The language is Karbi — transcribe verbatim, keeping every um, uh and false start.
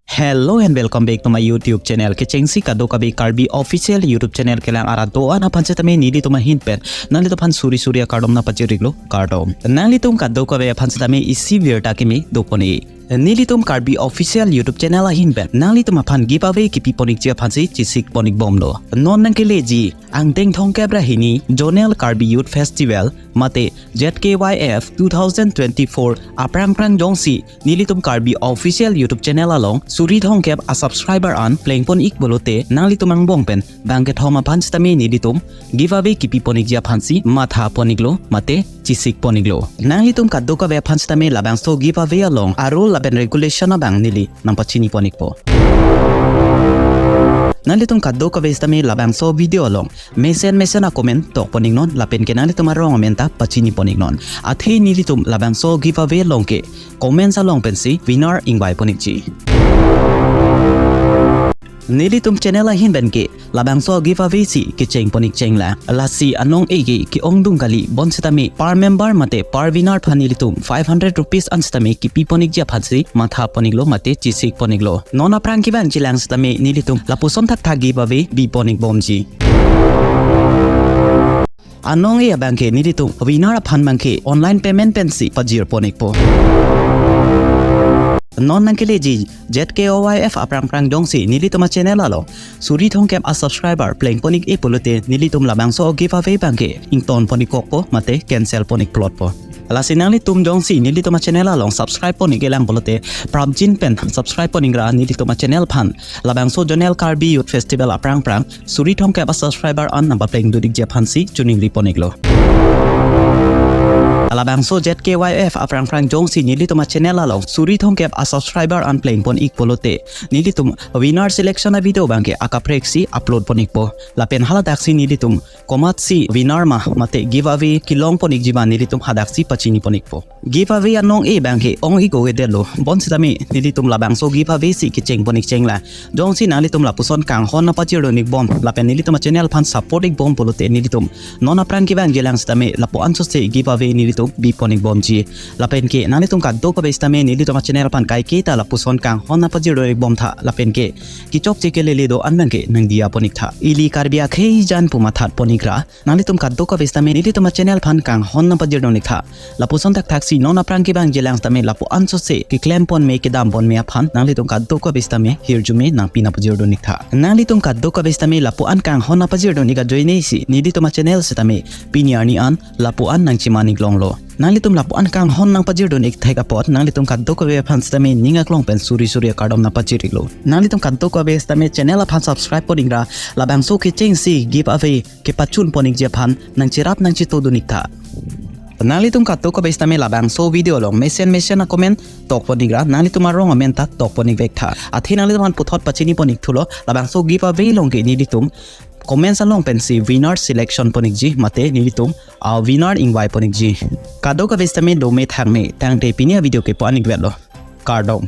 Hello and welcome back to my YouTube channel. Kechengsi kadokave Karbi official YouTube channel kelang arat do-an aphan setame nelitum ahin pen nanglitum aphan suri suri akardom nangpachiriklo, kardom. Nanglitum kadokave aphan setame isi birta kimi doponi. Nelitum Karbi official YouTube channel ahin pen nanglitum aphan giveaway kipiponikji aphansi chisikponik bomlo. Non nangkeleji angdeng thomkep ra hini Zonal Karbi Youth Festival mate Z K Y F two thousand twenty-four aphrang phrang jongsi nelitum Karbi official YouTube channel along suri thomkep a subscriber an plengponik pulote nanglitum angbong pen bang kethom aphan setame nelitum giveaway kipiponikji aphansi mathaponiklo mate chisikponiklo. Nanglitum kadokave aphan setame labangso giveaway along a rule lapen regulation abang neli nangpachiniponpo. Nanglitum kadokave setame labangso video along mesen mesen a comment tokponiknon lapen ke nanglitum arong amen ta pachiniponiknon. Athe nelitum labangso giveaway along ke comments along pensi winner ingvaiponikji. Nelitum channel ahin pen ke labangso giveaway si kechengponik chenglang. Lasi anong-e ke ke-ongdung kali, bonsitame per member mate per winner aphan nelitum five hundred rupees an setame kipiponikji aphansi mathaponiklo mate chisikponiklo. Non aphrang kevangjilang setame nelitum lapuson thakthak giveaway biponik bomji. Anong-e abang ke nelitum winner aphan abang ke online payment pensi pajirponikpo. Non nangkeleji Z K Y F aphrang phrang jongsi nelitum a channel along suri thomkep a subscriber plengponik-e pulote nelitum labangso giveaway abang ke ingtonponikokpo mate cancelponik plotpo. Lasi nanglitum jongsi nelitum a channel along subscribe ponik-e lang pulote prapjin pen subscribe ponik ra nelitum a channel aphan labangso Zonal Karbi Youth Festival aphrang phrang suri thomkep a subscriber an nangpaplengdunji aphansi choningriponiklo. Labangso Z K Y F aphrang phrang jongsi nelitum a channel along suri thomkep a subscriber an plengponik pulote nelitum winner selection a video abang ke akapreksi uploadponikpo. Lapen haladaksi nelitum komatsi winner ma mate giveaway kelongponikji ma nelitum hadaksi pachiniponikpo. Giveaway anong-e abang ke ong-e ko-e detlo. Bonsitame nelitum labangso giveaway si kechengponik chenglang. Jongsi nanglitum lapuson kanghon nangpachirdunik bom lapen nelitum a channel aphan support-ik bom pulote nelitum non aphrang kevangjilang setame lapu-an sose giveaway nelitum biponik bomji. Lapen ke nanglitum kadokave setame nelitum a channel aphan kaike ta lapuson kanghon nangpachirdunik bomtha lapen ke kechokche kelele do-an abang ke nangdiyaponik tha. Ili Karbi akhei jan pu mathatponik ra nanglitum kadokave setame nelitum a channel aphan kanghon nangpajirdunik tha. Lapuson thakthaksi non aphrang kevangjilang setame lapu-an sose keklemponme kedamponme aphan nanglitum kadokave setame hirjume nangpi nangpajirdunik tha. Nanglitum kadokave setame lapu-an kanghon nangpajirdunik ajoinesi nelitum a channel setame pini arni an lapu-an nangchimaniklonglo. Nanglitum lapu-an kanghon nangpajirdunik thek apot nanglitum kadokave aphan setame ning aklong pen suri suri akardom nangpachiriklo. Nanglitum kadokave setame channel aphan subscribe ponik ra labangso kechengsi giveaway kepachunponiji aphan nangcherap nangchetodunik tha. Nanglitum kadokave setame labangso video along mesen mesen a comment tokponik ra nanglitum arong amen ta tokponik vek tha. Athe nanglitum aphan puthot pachiniponik thulo, labangso giveaway along ke nelitum comments along pensi winner selection ponikji mate nelitum a winner ingvaiponikji. Kadokave setame dome thakme tangte pini a video ke pu-an ikvetlo. Kardom.